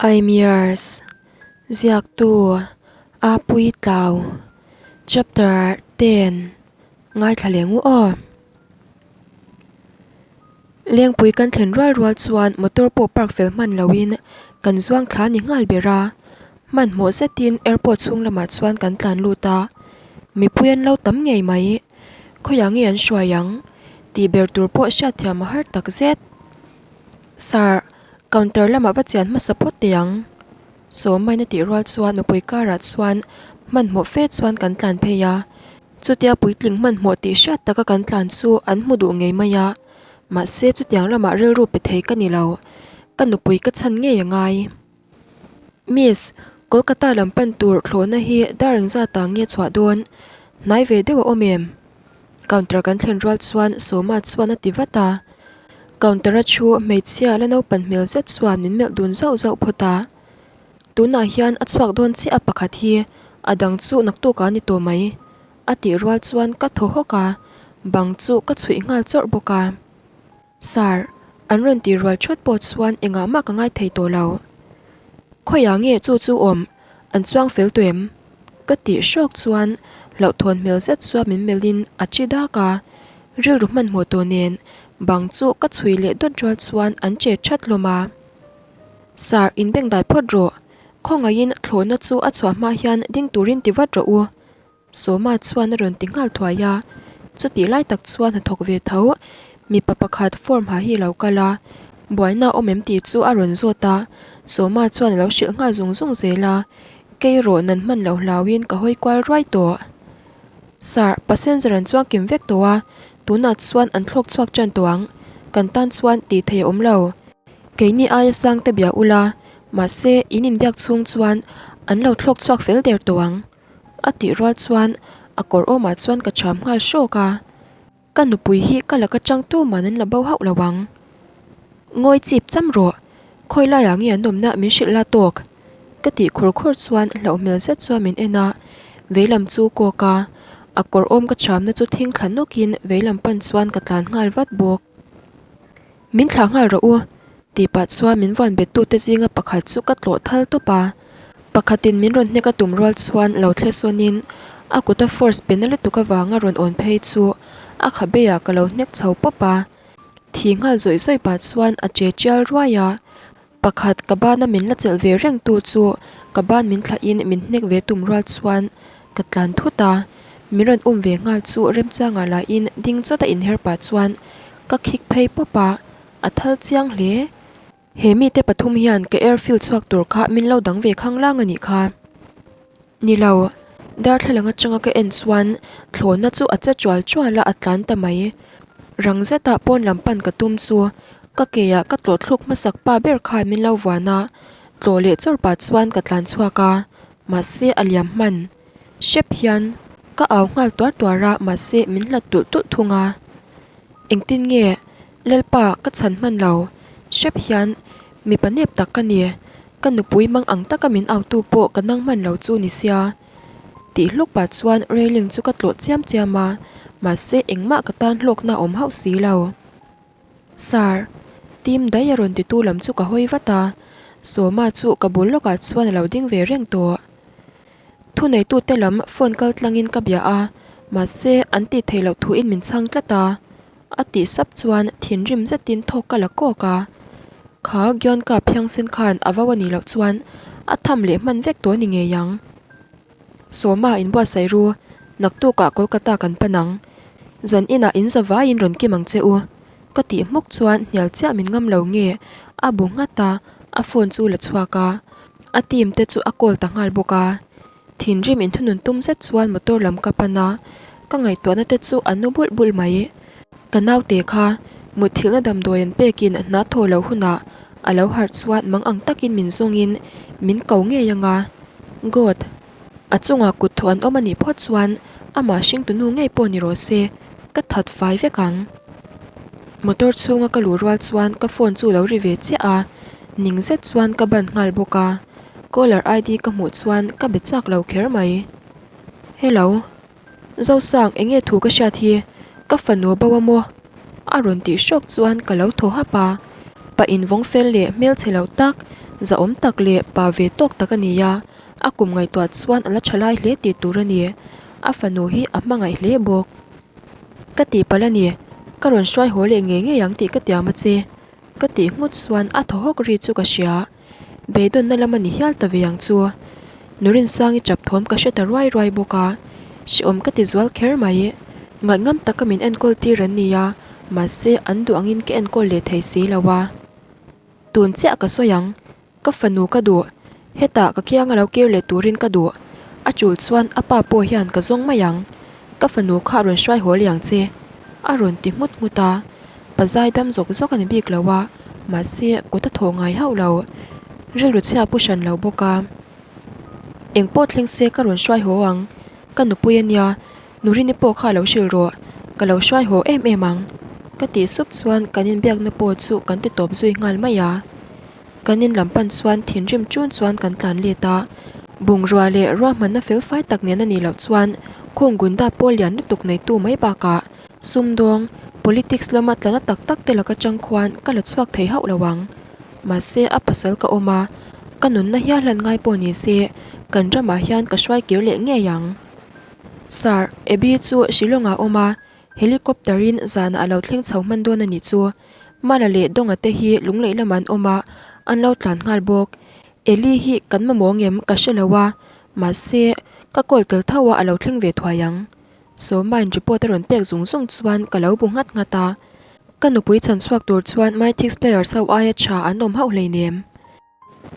I'm yours. Ziaktu Apuii Tlau Chapter 10 Ngaithla leh ngu aw. Lengpui kan thlen rual rual chuan motor pawh park fel hman loin kan zuang thla ni nghal ber a. Hmanhmawh zetin airport chhung lamah chuan kan tlan lut a. Mipui an lo tam ngei mai. Khawiah nge an hruai ang? Tih ber tur pawh hriatthiam a har tak zet. Sir, counter lamah va chian hmasa phawt teh ang. Sawmain a tih rual chuan mipui karah chuan hmanhmawh fe chuan kan tlan phei a. Chutia puitling hmanhmawh tih hriat taka kan tlan chu an hmu duh ngei mai a. Mahse chutiang lamah rilru pe thei ka ni lo. Ka nupui ka chhan ngei a ngai. Miss, Kolkata lam pan tur thlawhna hi dar engzat ah nge chhuah dawn? Hnai ve deuh a awm em? Counter kan thlen rual chuan Sawma chuan a ti vat a. Counter a thu hmeichhia la naupan hmel zet chuan min melh dun zauh zauh phawt a. Tunah hian a chhuak dawn chiah a pakhat hi a dang chu naktuk ah a ni tawh mai. A tih rual chuan ka thaw hawk a, bang chu ka chhuih nghal chawrh bawk a. Sir, an rawn tih rual thawt pawh chuan engah mah ka ngai thei tawh lo. Khawiah nge chu chu awm? An chuang fel tawh em? Ka tih hrawk chuan hlauhthawn hmel zet chuan min melhin a chi dak a, rilru hmanhmawh tawh nen bang chu ka chhui leh dawt rual chuan an che that hlawm a. Sir, inbengdai phawt rawh. Khawngaihin thlawhna chu a chhuah hma hian ding turin ti vat rawh u. Sawma chuan a rawn ti nghal thuai a, chutih lai tak chuan hnathawk ve tho mipa pakhat form ha hi a lo kal a, buaina a awm em tih chu a rawn zawt a, Sawma chuan a lo hrilh nghal zung zung zel a, kei rawh nan hman loh hlauhin ka hawi kual ruai tawh. Sir, passenger an chuang kim vek tawh a, tunah chuan an thlawk chhuak tan tawh ang, kan tan chuan tih theih a awm lo. Keini aia sang te bia ula, mahse in inbiak chhung chuan an lo thlawk chhuak fel der tawh ang. A tih rual chuan a kawr awmah chuan ka cham nghal hrawk a, ka nupui hi ka laka chang tu man an la bo hauh lo ang. Ngawi chip cham rawh, khawi laiah nge an awmna min hrilh la tawk? Ka tih khur khur chuan hlauh hmel zet chuan min en a, veilam chu kawk a, a kawr awm ka chamna chu thing thla nawkin veilam pan chuan ka tlan nghal vat bawk. Min thlah nghal rawh u, tih pah chuan min vuan bet tute zinga pakhat chu ka tlawh thal tawp a. Pakhatin min rawn hnek a tum rual chuan lo thle sawnin a kuta force pe na lutuk avanga rawn awn phei chu a khabeah ka lo hnek chho pawp a. Thi nghal zawih zawih pah chuan a che tial ruai a. Pakhat ka bana min la chelh ve reng tu chu ka ban min thlahin min hnek ve tum rual chuan ka tlan thut a, min rawn um ve nghal chu remchangah lahin ding chawt a inher pah chuan ka khik phei pawp a, a thal chiang hle. He mite pathum hian ka airfield chhuak tur kha min lo dang ve khang lang a nih kha. Ni lo, darthlalang atanga ka en chuan thlawhna chu a che chual chual a, a tlan ta mai. Rang zetah pawn lam pan ka tum chu ka ke ah ka tlawh thluk hmasak pa ber khan min lo vuan a, tlawh leh chawr pah chuan ka tlan chhuak a, mahse a liam hman. Hrep hian ka au nghal tuar tuar a, mahse min hlat tulh tulh thung a. Engtin nge Lalpa ka chhan hman lo, hrep hian mipa nep tak ka ni. Ka nupui mang ang taka min autu pawh ka nang hman lo chu ni sia. Tih hluk pah chuan railing chu ka tlawh chiam chiam a, mahse engmah ka tan hlawkna a awm hauh si lo. Sir, Tim daih a rawn titu lam chu ka hawi vat a, Sawma chu ka bul lawkah chuan a lo ding ve reng tawh. Thuneitute lam phone kal tlangin ka bia a, mahse an tih theih loh thuin min chhang tlat a. A tih sap chuan thinrim zetin thawk ka la kawk a, kha Gyeonka phiangsen khan a vau a nih loh chuan a tham leh hman vek tawh a ni ngei ang. Sawma inbuatsaih ru, naktukah Kolkata kan pan ang. Zan inah in za vaiin rawn kim ang che u. Ka tih hmuk chuan hnial chiah min ngam lo nge a bu nghat a, a phone chu la chhuak a, a team te chu a call ta nghal bawk a. Thinrim inthunun tum zet chuan motor lam ka pan a, ka ngaihtuahna te chu a nu bulh bulh mai. Ka naute kha mutthilhna damdawi an pekin hna thaw lo hunah a lo harh chuan mang ang takin min zawngin min ko ngei ang a. God! A chungah kut thawh an awm a nih phawt chuan amah hringtunu ngei pawh ni rawh se, ka that fai vek ang. Motor chhunga ka luh rual chuan ka phone chu lo ri ve chiah a, ning zet chuan ka ban nghal bawk a. Caller ID ka hmuh chuan ka be chak lo kher mai. Hello. Zosang enge thu ka hriat hi? Ka fanu a bo a maw? A rawn tih hrawk chuan ka lo thaw hap a. Pa invawng fel leh hmelchhe lo tak. Zahawm tak leh pa ve tawk tak a ni a, a kum ngaihtuah chuan a la tha lai hle tih tur a ni. A fanu hi a hmangaih hle bawk. Ka tihpalh a ni, ka rawn hruai haw leh ngei ngei ang tih ka tiam a che. Ka tih nghut chuan a thaw hawk ri chu ka hria. Beidawnna lam a ni hial ta ve ang chu. Nurinsangi chap thawm ka hre ta ruai ruai bawk a, hrehawm ka ti zual kher mai. Ngaihngam taka min enkawl tir an ni a, mahse an duh angin ka enkawl leh thei si lo a. Tun chiah ka sawi ang, ka fanu ka duh, hetah ka kianga lo kir leh turin ka duh. A tul chuan a pa pawh hian ka zawng mai ang, ka fanu kha a rawn hruai haw leh ang che, a rawn ti nghut nghut a. Pa zai dam zawk zawk a ni bik lo a, mahse kut a thawh ngai hauh lo. Rilru chhia pu hran lo bawk a. Eng pawh thleng se ka rawn hruai haw ang, ka nupui a nia, Nurini pawh kha a lo hrilh rawh, ka lo hruai haw em em ang, ka tih sup chuan kan inbiakna pawh chu kan ti tawp zui nghal mai a. Kan in lam pan chuan thinrim ṭun chuan kan tlan let a, bungrua leh ruahmanna felfai tak nen a nih loh chuan khung gunda pawl lian lutuk neitu mai bakah sumdawng, politics lama tlana tak tak te laka chang khuan ka la chhuak thei hauh lo ang. Mahse a pasal ka awm a, ka nunna hial hlan ngai pawh ni se kan ramah hian ka hruai kir leh ngei ang. Sir, Abby chu Shillong ah a awm a, helicopter in zanah a lo thleng chho hman dawn a nih chu. Mala leh Dawnga te hi lungleih lamah an awm a, an lo tlan nghal bawk. Eli hi kan mamawh ngem ka hre lo a, mahse ka call tel tho a a lo thleng ve thuai ang. Sawmain report a rawn pek zung zung chuan ka lo bu nghat nghat a. Ka nupui chhan chhuak tur chuan Mythics players ho aia tha an awm hauh hleinem.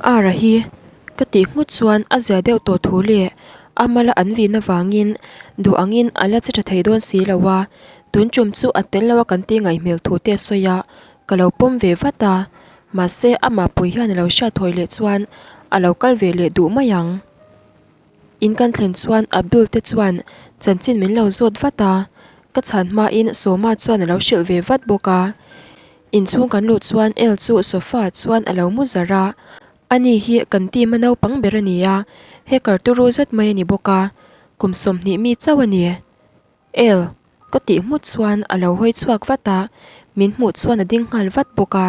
Ara hi ka tih nghut chuan a zia deuh tawh thu leh a mala an vin avangin duh angin a la che tha thei dawn si lo a, tun tum chu a tel lo a kan tih ngaih hmel thu te a sawi a, ka lo pawm ve vat a, mahse amah pui hian a lo hriat thawi leh chuan a lo kal ve leh duh mai ang. In kan thlen chuan Abdul te chuan chanchin min lo zawt vat a, ka chhan hmain Sawma chuan a lo hrilh ve vat bawk a. Inchhung kan luh chuan El chu sofa ah chuan a lo mu zar a, ani hi kan team a naupang ber a ni a, hacker turu zet mai a ni bawk a, kum 20 mi chauh a ni. El, ka tih hmut chuan a lo hawi chhuak vat a, min hmuh chuan a ding nghal vat bawk a.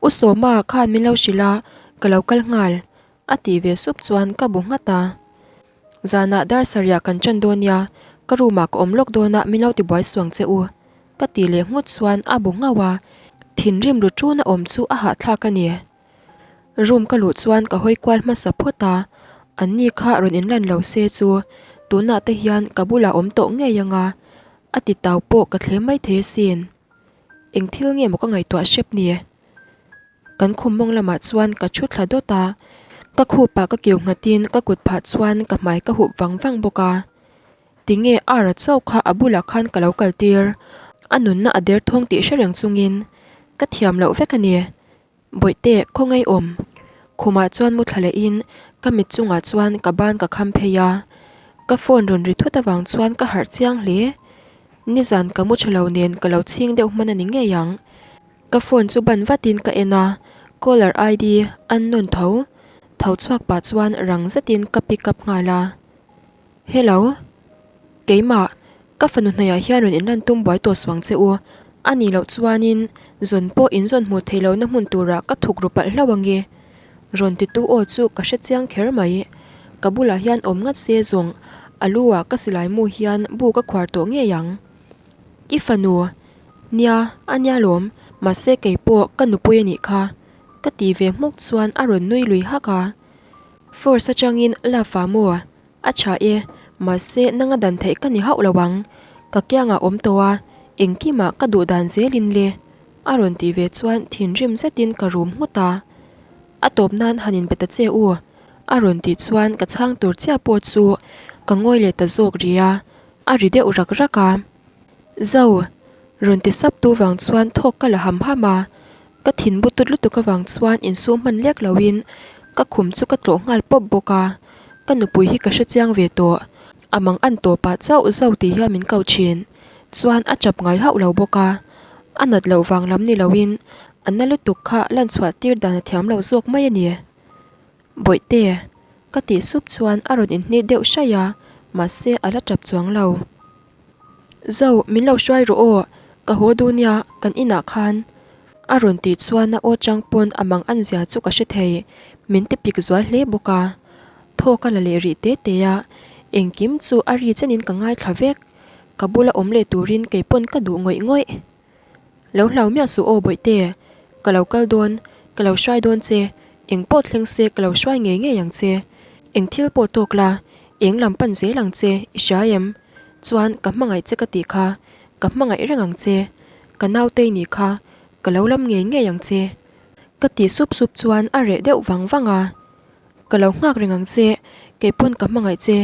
U Sawma khan min lo hrilh a, ka lo kal nghal, A tih ve sup chuan ka bu nghat a. Zanah dar sarih ah kan ṭan dawn nia, ka room ah ka awm lawk dawn a min lo ti buai suang che u. Ka tih leh nghut chuan a bu nghauh a, thinrim ru ṭun a awm chu a hahthlak a ni. Room ka luh chuan ka hawi kual hmasa phawt a, anni kha rawn inlan lo se chu tunah te hian ka bulah awm tawh ngei anga, a ti tau pawh ka thlem maithei asin. Eng thil nge maw ka ngaihtuah hrep ni? Kan khum mawng lamah chuan ka thu thla dawt a, ka khupah ka kiu nghatin ka kut phah chuan ka hmai ka hup vang vang bawk a. Tinge Ara chauh kha a bulah khan ka lo kal tir, a nunna a der thawng tih hre reng chungin ka thiam loh vek a ni. Bawihte khawngaih awm. Khumah chuan mu thla lehin ka mit chungah chuan ka ban ka kham phei a, ka phone rawn ri thut avang chuan ka harh chiang hle. Nizan ka mu tha lo nen ka lo chhing deuh hman a ni ngei ang. Ka phone chu ban vatin ka en a, caller ID unknown tho, tho chhuak pah chuan rang zetin ka pick up nghal a. Hello. Keimah, ka fanu hnaiah hian rawn inlan tum buai tawh suang che u, a nih loh chuanin zawn pawh in zawn hmuh theih lohna hmun turah ka thuk ru palh hlauh ange. Rawn titu aw chu ka hre chiang kher mai. Ka bulah hian awm ngat se zawng, a lu ah ka silai mu hian bu ka khuar tawh ngei ang. I fanu, Nia, a nia lawm, mahse kei pawh ka nupui a nih kha, ka ti ve hmuk chuan a rawn nui lui hak a. Force atangin love ah maw? A tha e, mahse nanga dan theih ka ni hauh lo ang, ka kiangah awm tawh a, engkimah ka duh dan zelin le, a rawn tih ve chuan thinrim zetin ka rum nghut a. A tawp nan han inbe ta che u, a rawn tih chuan ka chhang tur chiah pawh chu ka ngawi leh ta zawk rih a, a ri deuh rak rak a. Zo! Rawn ti sap tu vang chuan thawk ka la ham ham a, ka thin bu tut lutuk avang chuan insum hman lek loin ka khum chu ka tlawh nghal pawp bawk a, ka nupui hi ka hre chiang ve tawh, a mang an tawpah chauh zo tih hian min ko thin chuan a chap ngai hauh lo bawk a, a nat loh vang lam ni loin a na lutuk kha lan chhuah tir dan a thiam lo zawk mai a ni. Bawihte! Ka tih sup chuan a rawn inhnit deuh hraih a, mahse a la tap chuang lo. Zo, min lo hruai rawh aw, ka haw duh nia, kan inah khan. A rawn tih chuan a aw chang pawn a mang an zia chu ka hre thei, min ti pik zual hle bawk a. Thaw ka la leh rih te te a, engkim chu a ri chenin ka ngaithla vek. Ka bula awm leh turin kei pawn ka duh ngawih ngawih. Lo hlau miah suh aw Bawihte, ka lo kal dawn, ka lo hruai dawn che, eng pawh thleng se ka lo hruai ngei ngei ang che. Eng thil pawh tawk la, eng lam pan zel ang che, i hria em? Chuan ka hmangaih che ka tih kha, ka hmangaih reng ang che. Ka nautei nih kha, ka lo lam ngei ngei ang che. Ka tih sup sup chuan a reh deuh vang vang a. Ka lo nghak reng ang che, keipawn ka hmangaih che,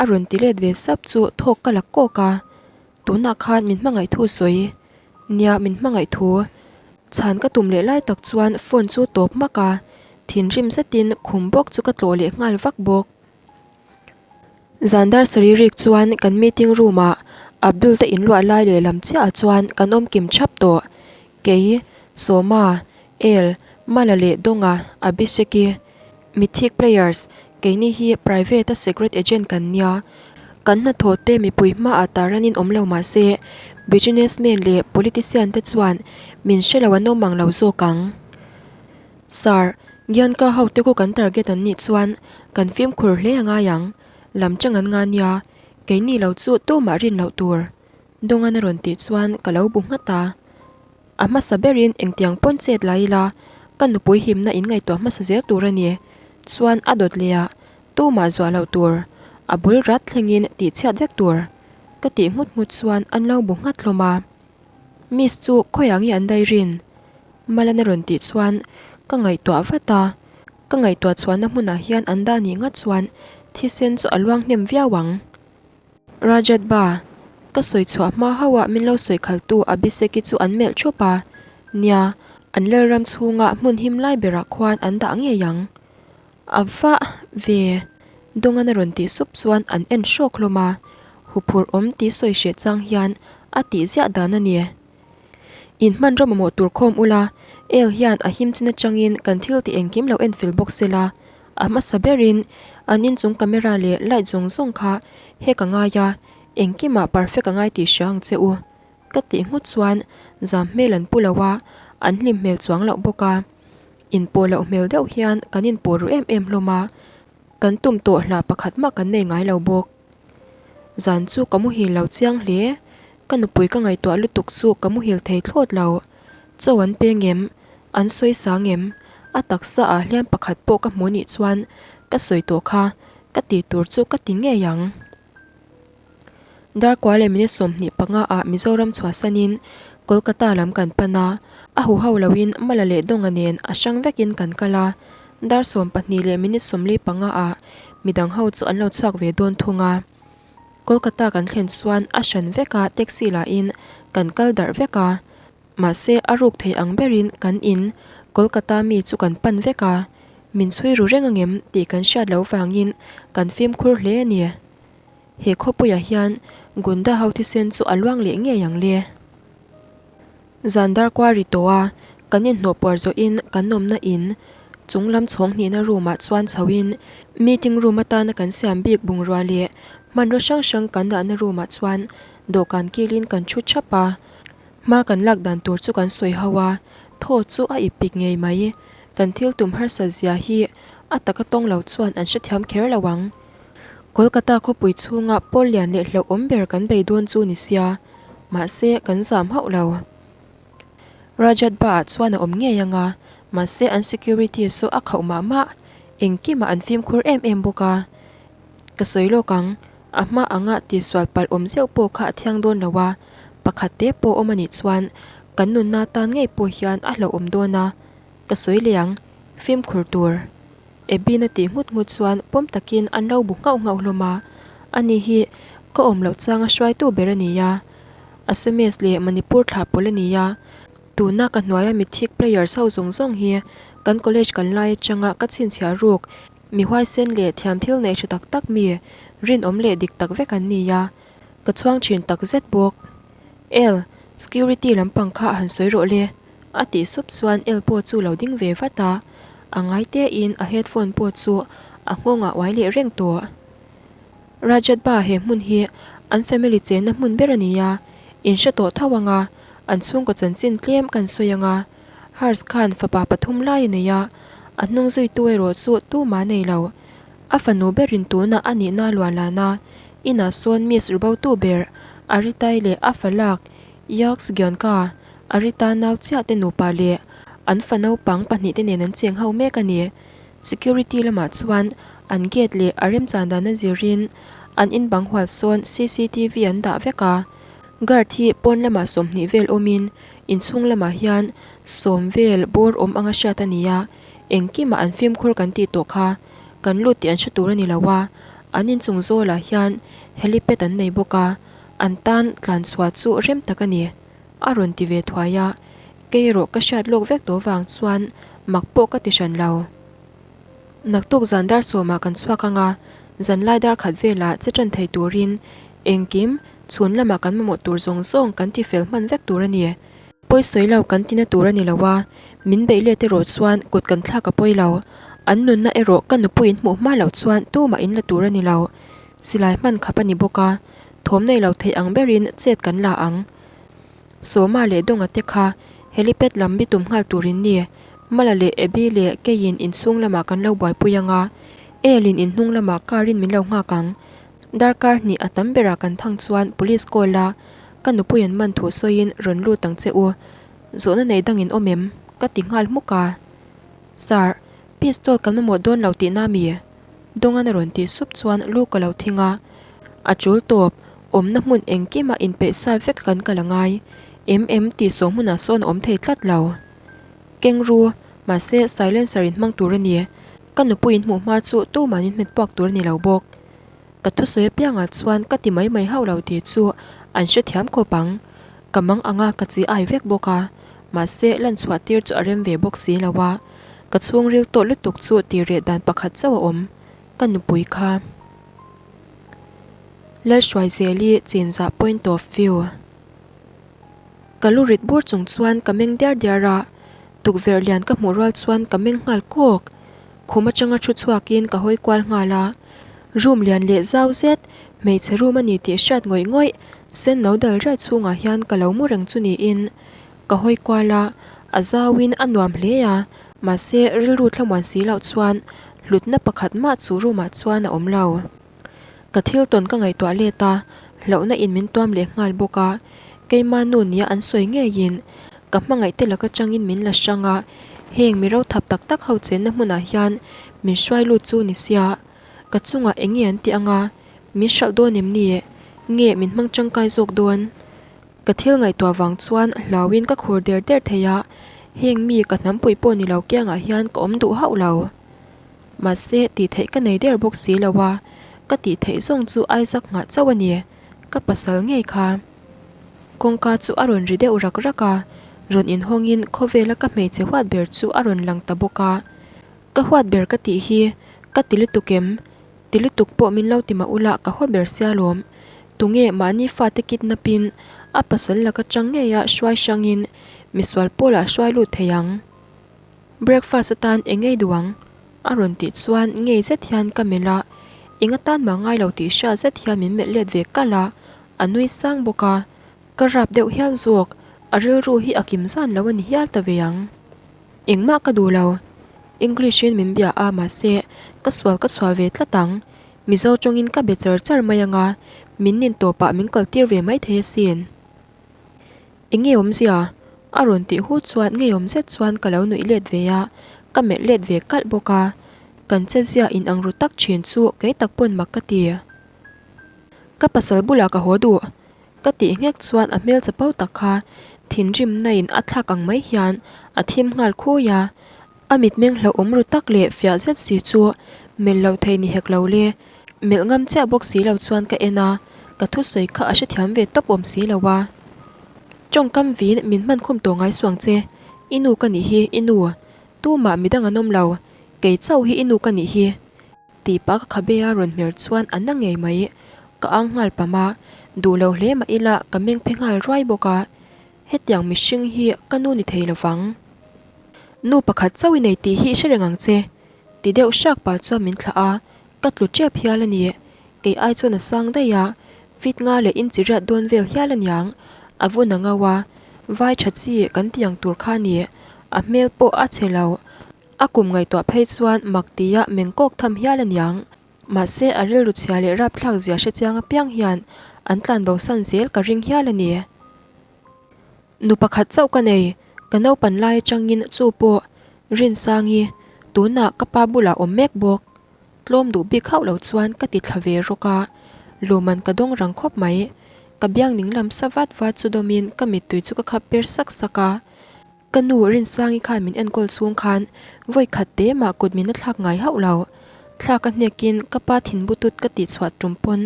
a rawn ti let ve sap chu thawk ka la kawk a. Tunah khan min hmangaih thu sawi. Nia, min hmangaih thu. Chhan ka tum leh lai tak chuan phone chu tawp hmak a, thinrim zetin khum bawk chu ka tlawh leh nghal vak bawk. Zan dar sarih rik chuan kan meeting room ah Abdul te inluah lai leh lam chiah ah chuan kan awm kim thap tawh. Kei, Sawma, El, Mala leh Dawnga, Abhishek-i, Mythic Players, keini hi private a secret agent kan nia. Kan hnathawh te mipui hmaah tarlanin awm lo mah se, businessman leh politician te chuan min hre lo an awm ang lo zawk ang. Sir, Gyanka hote khu kan target an nih chuan kan fimkhur hle a ngai ang, lam chang an nga nia, keini lo chu tumah rin loh tur. Dawngan a rawn tih chuan ka lo bu nghat a. A hmasa berin engtiang pawn chet la ila, ka nupui himna in ngaihtuah hmasa zel tur a ni. Chuan a dawt leh ah tumah zuah loh tur, a bul rat thlengin tih chhiat vek tur. Ka tih nghut nghut chuan an lo bu nghat hlawm a. Miss chu khawiah nge an dairin? Malan a rawn tih chuan ka ngaihtuah vat a, ka ngaihtuah chhuahna hmunah hian an dah nih ngat chuan thisen chu a luang hnem viau ang. Rajat ba, ka sawi chhuah hma hauh ah min lo sawi khaltu Abhishek-i chu an melh thup a, nia, an lalram chhunga hmun him lai berah khuan an dah ngei ang. A va ve, Dawngan a rawn tih sup chuan an en hrawk hlawm a, huphurh awm tih sawi hreh chang hian a tih ziah dan a ni. In hmanraw mamawh tur khawm ula, El hian a him chin atangin kan thil tih engkim lo enfil bawk sela, a hmasa berin an inchung camera leh light zawng zawng kha hek a ngai a, engkimah perfect a ngai tih hria ang che u. Ka tih nghut chuan zam hmel an pu lo a, an hlim hmel chuang loh bawk a. Inpawh loh hmel deuh hian kan inpawh ru em em hlawm a, kan tum tawh hlah pakhat mah kan nei ngai lo bawk. Zan chu ka muhil lo chiang hle. Ka nupui ka ngaihtuah lutuk chu ka muhil thei thlawt lo. Chaw an peng em? An sawi sang em? A taksa ah hliam pakhat pawh ka hmu nih chuan ka sawi tawh kha, ka tih tur chu ka ti ngei ang. Darkua leh minute 25 ah Mizoram chhuahsanin Kolkata lam kan pan a, a huho loin Mala leh Dawnga nen a hrang vekin kan kal a. Dar 12 leh minute 45 ah midang ho chu an lo chhuak ve dawn thung a. Kolkata kan thlen chuan a hran vek a taxi lahin kan kal darh vek a. Mahse a ruk thei ang berin kan in Kolkata mi chu kan pan vek a. Min chhui ru reng angem tih kan hriat loh vangin kan fimkhur hle a ni. He khawpuiah hian Gunda ho thisen chu a luang leh ngei ang le. Zan dar kua ri tawh a, kan inhnawh puar zawhin kan awmna in chung lam chhawng hnihna room ah chuan chhoin meeting room atana kan siam bik bungrua leh hmanraw hrang hrang kan dahna room ah chuan dawhkan kilin kan thu thap a. Hma kan lak dan tur chu kan sawi ho a, thaw chu a ip pik ngei mai. Kan thil tum harsat zia hi a taka tawng lo chuan an hrethiam kher lo ang. Kolkata khawpui chhunga pawl lian leh hlauhawm ber kan bei dawn chu ni sia, mahse kan zam hauh lo. Rajat Ba ah chuan a awm ngei anga, mahse an security saw a khauh mah mah, engkimah an fimkhur em em bawk a. Ka sawi lawk ang, a hma anga tihsual palh awm zeuh pawh kha a thiang dawn lo a, pakhat te pawh awm anih chuan kan nunna tan ngei pawh hian a hlauhawm dawn a, ka sawi leh ang, fimkhur tur. Ebin a tih nghut nghut chuan pawm takin an lo bu nghauh nghauh hlawm a, ani hi ka awm loh changa hruaitu ber a ni a, Assamese leh Manipur thlah pawlh a ni a, tuna ka hnuaia mitthik players ho zawng zawng hi kan college kal lai atanga ka chhinchhiah ruk mi huaisen leh thiam thil neih tha tak tak mi rinawm leh dik tak vek an ni a, ka chhuang thin tak zet bawk. El, security lampang kha han sawi rawh le. A tih sup chuan El pawh chu lo ding ve vat a, a ngai tein a headphone pawh chu a nghawng ah uai leh reng tawh. Rajat ba he hmun hi an family chenna hmun ber a ni a, in hre tawh tho ang a, an chhungkaw chanchin tlem kan sawi ang a. Hers khan fapa pathum lai a nei a, a hnung zuitu erawh chu tumah a nei lo. A fanu berin tunah a nihna a luah lan a, inah sawn Miss Rubotu ber Aritai leh a fa lak Yaks Gyanka, Arita nau chiah te nupa leh an fa naupang pahnihte nen an cheng ho mek a ni. Security lamah chuan an gate leh a remchan dan a zirin an in bang hual sawn cctv an dah vek a. Guard hi pawn lamah 20 vel awmin inchhung lamah hian sawm vel bawr awm anga hriat a ni a, engkimah an fimkhur kan tih tawh kha kan lut tih an hre tur a ni lo a, an inchung zawlah hian helipad an nei bawk a, an tan tlan chhuah chu rem tak a ni. A rawn ti ve thuai a, kei erawh ka hriat lawk vek tawh vang chuan mak pawh ka ti hran lo. Naktuk zan dar sawmah kan chhuak ang a, zanlai dar khat velah che tan thei turin engkim chhun lamah kan mamawh tur zawng zawng kan ti fel hman vek tur a ni. Pawi sawi lo kan tina tur a ni lo a, min beih let erawh chuan kut kan thlak a pawi lo. An nunna erawh ka nupuiin hmuh hma loh chuan tumah in la tur a ni lo. Silai hman khap a ni bawk a, thawm nei lo theih ang berin chet kan la ang. Sawma leh Dawnga te kha helipad lam bi tum nghal tur in ni. Mala leh Abby leh keiin inchhung lamah kan lo buaipui ang a, El in inhnung lamah car in min lo nghak ang. Darkar hnih a tam berah kan thang chuan police call a, ka nupui an man thu sawiin rawn lut ang che u. Zawhna nei dangin awm em? Ka ti nghal hmuk a. Sir, pistol kan mamawh dawn lo tihna mi? Dawngan a rawn tih sup chuan lu ka lo thing a, a tul tawp, awmna hmun engkimah inpeih sa vek kan kal a ngai em em tih saw hmunah sawn a awm thei tlat lo. Kengru, mahse silencer in hmang tur a ni, ka nupui in hmuh hma chu tuman in hmet puak tur a ni lo bawk. Ka thusawi apiangah chuan ka ti mai mai hauh lo tih chu an hrethiam khawp ang. Ka mang anga ka chi ai vek bawk a, mahse lan chhuah tir chu a rem ve bawk si lo a, ka chhungril tawh lutuk chu tih reh dan pakhat chauh a awm, ka nupui kha. Lalhruaizeli chinzah point of view. Ka lu rit bur chung chuan ka meng diar diar a, tukverh lian ka hmuh rual chuan ka meng nghal kawk. Khum atanga thu chhuakin ka hawi kual nghal a, room lian leh zau zet, hmeichhe room a ni tih hriat ngawih ngawih, sen no dal riai chhungah hian ka lo mu reng chu niin ka hawi kual a, a zauin a nuam hle a, mahse rilru thlamuan si loh chuan hlutna pakhat mah chu room ah chuan a awm lo. Ka thil tawn ka ngaihtuah let a, hlauhna in min tuam leh nghal bawk a, keima nu nia an sawi ngeiin ka hmangaih te laka changin min la hrang a, heng mi rothap tak tak ho chenna hmunah hian min hruai lut chu ni sia, ka chungah eng nge an tih anga, min hralh dawn em ni? Nge min hmang tangkai zawk dawn? Ka thil ngaihtuah vang chuan hlauin ka khur der der thei a, heng mi ka hnampui pawh ni lo kiangah hian ka awm duh hauh lo. Mahse, tih theih ka nei der bawk si lo a, ka tih theih zawng chu Isaac nghah chauh a ni, ka pasal ngei kha. Kawngka chu a rawn ri deuh rak rak a, rawn inhawngin khawvela ka hmeichhe huat ber chu a rawn lang ta bawk a. Ka huat ber ka tih hi ka ti lutuk em? Ti lutuk pawh min lo ti mah ula ka haw ber sia lawm. Tunge mahni fate kidnap in a pasal laka chang ngeia hruai hrangin misual pawlah hruai lut thei ang? Breakfast atan eng ngei duh ang? A rawn tih chuan ngei zet hian ka melh a, eng atan mah ngai lo tih hriat zet hian min melh let ve kalh a, a nui sang bawk a, ka rap deuh hial zawk, a rilru hi a kim zan lo a ni hial ta ve ang. Engmah ka duh lo, English in min bia a mahse ka sual ka chhuah ve tlat ang, Mizo tawngin ka be char char mai ang a, min nin tawpah min kaltir ve maithei asin. Enge awmzia? A rawn tih hu chuan ngeiawm zet chuan ka lo nuih let ve a, ka melh let ve kalh bawk a. Kan chezia in ang ru tak thin chu kei tak pawn mak ka ti. Ka pasal bulah ka haw duh. Ka tih nghek chuan a hmel chapo tak kha thinrimna in a thlak ang mai hian a thim nghal khui a. A mitmeng hlauhawm ru tak leh fiah zet si chu melh loh thei ni hek lo le. Melh ngam chiah bawk si lo chuan ka en a, ka thusawi kha a hrethiam ve tawp awm si lo a. Tawngkam vin min hman khum tawh ngai suang che, i nu ka nih hi, i nu. Tumah midang an awm lo, kei chauh hi i nu ka nih hi. Tih pah ka khabe a rawn hmer chuan a na ngei mai. Ka ang nghal pam a, duh lo hle mah ila ka meng phe nghal ruai bawk a. Hetiang mihring hi ka nu ni thei lovang. Nu pakhat chauh i nei tih hi i hre reng ang che. Ti deuh hrak pah chuan min thlah a, ka tlu tep hial a ni. Kei ai chuan a sang daih a, fit nga leh inchi riat dawn vel hial a niang. A vun a ngau a, vai tha chi kan ti ang tur kha a ni. A hmel pawh a chhe lo. A kum ngaihtuah phei chuan mak tia meng kawk tham hial a niang. Mahse a rilru chhia leh rapthlak zia hre chiang apiang hian an tlan bosan zel ka ring hial a ni. Nu pakhat chauh ka nei, ka naupan lai atangin chu pawh Rinsangi, tunah ka pa bulah awm mek bawk. Tlawm duh bik hauh lo chuan ka ti thla ve rawk a, luman ka dawng rang khawp mai. Ka biang ning lam sa vat vat chu dawmin ka mittui chu ka khap per sak sak a. Ka nu Rinsangi khan min enkawl chhung khan vawi khat te mah kut min a thlak ngai hauh lo. Thlak a hnekin ka pa thinbutut ka tihchhuah tum pawn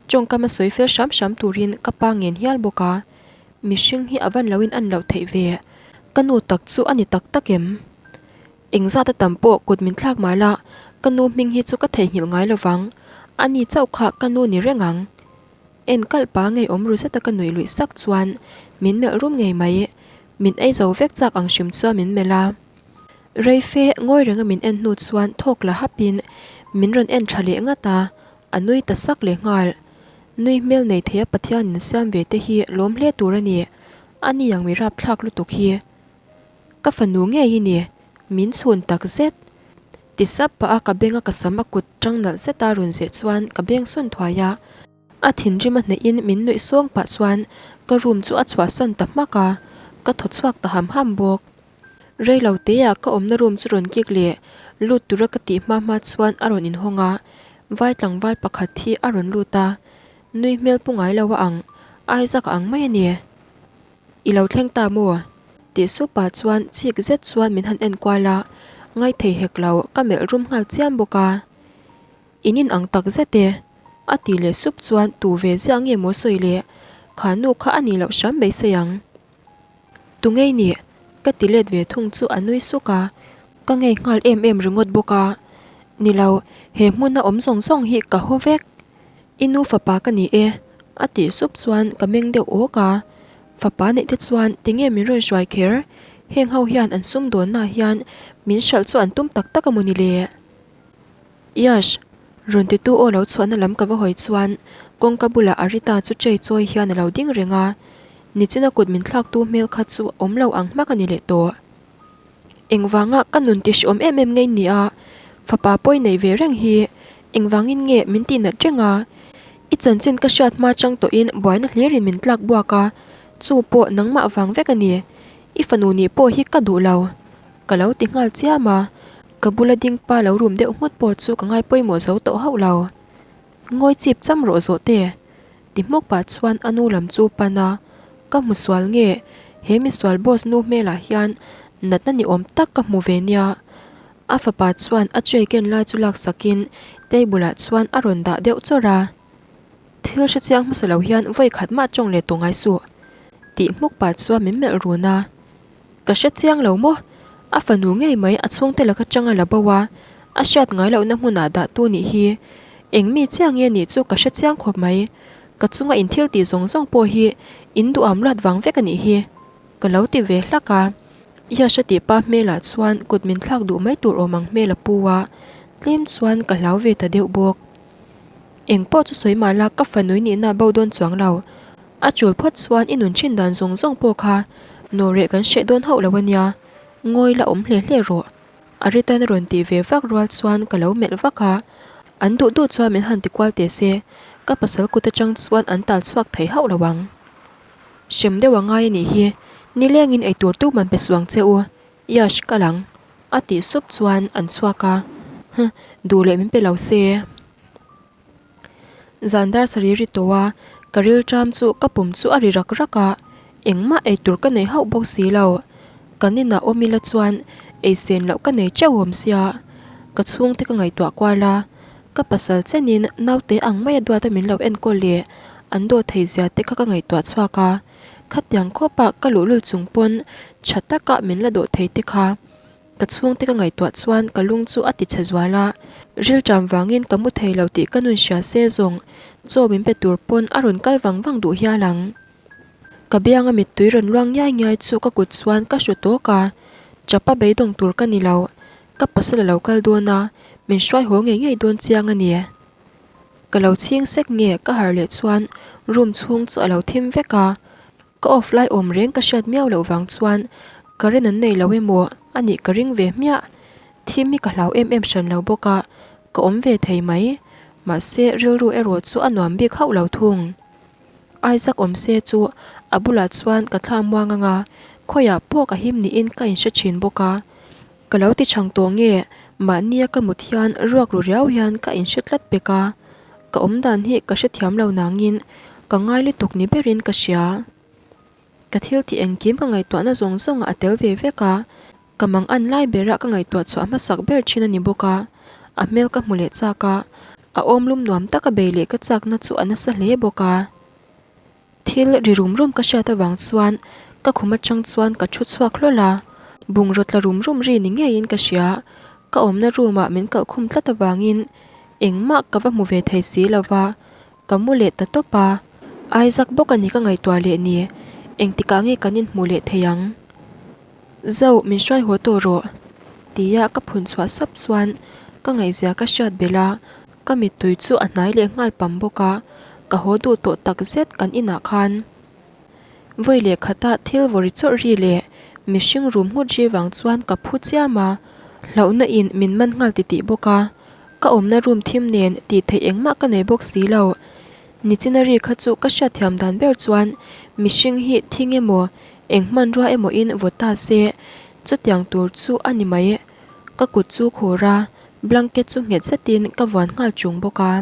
tawngkam a sawi fel hram hram turin ka pa ngen hial bawk a. Mihring hi a van loin an loh theih ve. Ka nu tak chu a ni tak tak em? Engzat a tam pawh kut min thlak mah la, ka nu hming hi chu ka theihnghilh ngai lo vang. A ni chauh kha ka nu ni reng ang. En kalh pa ngei awm ru zeta ka nuih luih sak chuan min melh rum ngei mai. Min ei zo vek chak ang hrim chuan min melh a. Rei fe ngawi renga min en hnu chuan thawk la hapin min rawn en tha leh ngat a, a nui ta sak leh nghal. Nui hmel nei theia Pathianin siam ve te hi lawm hle tur a ni. A ni ang mi rapthlak lutuk hi. Ka fanu ngei i ni, min chhun tak zet. Ti sap pah a ka benga ka sam a kut tang nalh zeta rawn zeh chuan ka beng sawn thuai a. A thinrim a hnehin min nuih sawng pah chuan ka room chu a chhuahsan ta hmak a, ka thaw chhuak ta ham ham bawk. Rei lo teah ka awmna room chu rawn kik leh lut tura ka tih hma hma chuan a rawn inhawng a, vai tlangval pakhat hi a rawn lut a, nui hmel pu ngai lo a ang, Isaac a ang mai a ni. I lo thleng ta maw? Tih sup pah chuan chik zet chuan min han en kual a, ngaithei hek lo ka melh rum nghal chiam bawk a. In in ang tak zet e. A ti leh sup chuan tu ve ziah nge maw sawi le, kha nu kha a nih loh hram beisei ang. Tu ngei nih? Ka ti let ve thung chu a nui suk a, ka ngei nghal em em ringawt bawk a. Ni lo, he hmuna awm zawng zawng hi ka haw vek. I nu fapa ka ni e, a tih sup chuan ka meng deuh awk a. Fapa neih te chuan tinge min rawn hruai kher? Heng ho hian an sumdawnnaah hian min hralh chu an tum tak tak a maw ni le? Yash! Rawn titu aw lo chhuahna lam ka va hawi chuan kawngka bulah Arita chu chei chawi hian a lo ding reng a, nichina kut min thlaktu hmel kha chu awm lo ang hmak a ni leh tawh. Engvanga ka nun ti hreawm em em ngei nia, fapa pawi nei ve reng hi engvangin nge min tih nat reng a? I chanchin ka hriat hma chang tawhin buaina hlirin min tlak buak a, chu pawh nangmah vang vek a ni. I fanu nih pawh hi ka duh lo. Ka lo ti nghal chiam a, ka bula ding pa lo rum deuh nghut pawh chu ka ngai pawimawh zo tawh hauh lo. Ngawi chip cham rawh zawh te, ti hmuk pah chuan a nu lam chu pan a, ka hmu sual nge, he misual boss nu hmelah hian natna ni awm tak ka hmu ve nia. A fapa chuan a tray ken lai chu laksakin table ah chuan a rawn dah deuh chawrh a. Thil hre chiang hmasa lo hian vawi khat mah tawng leh tawh ngai suh, tih hmuk pah chuan min melh run a. Ka hre chiang lo maw? A fanu ngei mai a chhungte laka changa la bo a, a hriat ngai lohna hmunah dah tu nih hi. Eng mi chiah nge nih chu ka hre chiang khawp mai. Ka chunga in thil tih zawng zawng pawh hi in duham luat vang vek a nih hi. Ka lo ti ve hlak a. Yasha tih pa hmelah chuan kut min thlak duh mai tur awm ang hmel a pu a, tlem chuan ka hlau ve ta deuh bawk. Eng pawh chu sawi mah la ka fanui nihna bo dawn chuang lo. A chul phawt chuan i nun thin dan zawng zawng pawh kha nawhreh kan hreh dawn hauh lo a nia, ngawi la awm hle hle rawh. A return a rawn tih ve vak rual chuan ka lo melh vak a, an duh duh chuan min han ti kual teh se, ka pasal kut atang chuan an tal chhuak thei hauh lo ang. Hrem deuh a ngai a nih hi, nilengin eitur tu man pe suang che u, Yash ka lang a tih sup chuan an chhuak a, huh, duh leh min pe lo se. Zan dar sarih ri tawh a, ka rilṭam chu ka pum chu a ri rak rak a, engmah eitur ka nei hauh bawk si lo. Kan inah awm ila chuan eisen loh ka nei teuh awm sia, ka chhungte ka ngaihtuah kual a, ka pasal chenin naute ang maia duata min lo enkawl leh an dawh thei zia te kha ka ngaihtuah chhuak a, khatiang khawpa ka luhlul chung pawn tha taka min la dawh thei te kha. Ka chhungte ka ngaihtuah chuan ka lung chu a ti chhe zual a, rilṭam vangin ka mu thei lo tih ka nun hria se zawng chaw min pe tur pawn a rawn kal vang vang duh hial ang. Ka bianga mittui rawn luang ngiai ngiai chu ka kut chuan ka hru tawk a, chapa beidawng tur ka ni lo, ka pasal a lo kal dawn a, min hruai haw ngei ngei dawn chiang a ni. Ka lo chhing sek nge ka harh leh chuan room chhung chu a lo thim vek a, Ka off lai awm reng ka hriat miau loh vang chuan Current an nei lo emaw a nih ka ring ve hmiah. Thim hi ka hlau em em hran lo bawk a, ka awm ve thei mai. Mahse rilru erawh chu a nuam bik hauh lo thung. Isaac awm se chu a bulah chuan ka thla muang ang a, khawiah pawh ka him niin ka inhre thin bawk a. Ka lo ti chhang tawh nge, mahnia ka mut hian ruak ru riau hian ka inhre tlat pek a, ka awm dan hi ka hrethiam lo nangin ka ngai lutuk ni berin ka hria. Ka thil tih engkim ka ngaihtuahna zawng zawngah a tel ve vek a, ka mang an lai bera ka ngaihtuah chhuah hmasak ber thin a ni bawk a, a hmel ka hmu leh chak a, a awmlum nuam taka bei leh ka chakna chu a nasa hle bawk a. Thil ri rum rum ka hriat avang chuan ka khum atang chuan ka thu chhuak hlawl a, bungraw tla rum rum ri ni ngeiin ka hria. Ka awmna room ah min kalh khum tlat avangin engmah ka va hmu ve thei si lo va, ka mu leh ta tawp a. Isaac bawk a ni ka ngaihtuah leh ni, engtikah nge kan inhmuh leh thei ang? Zo, min hruai haw tawh rawh, tia ka phun chhuah sap chuan ka ngaihzia ka hriat belh a. Ka mittui chu a hnai leh nghal pam bawk a, ka haw duh tawh tak zet kan inah khan. Vawi leh khata thil vawri chawrh ri leh mihring rum nghut ri vang chuan ka phu chiam a, hlauhna in min man nghal titih bawk a, ka awmna room thim nen tih theih engmah ka nei bawk si lo. Nichina ri kha chu ka hriatthiam dan ber chuan mihring hi thing emaw eng hmanrua emaw in vaw ta se chutiang tur chu a ni mai. Ka kut chu khur a, blanket chu nghet zetin ka vuan nghal chung bawk a.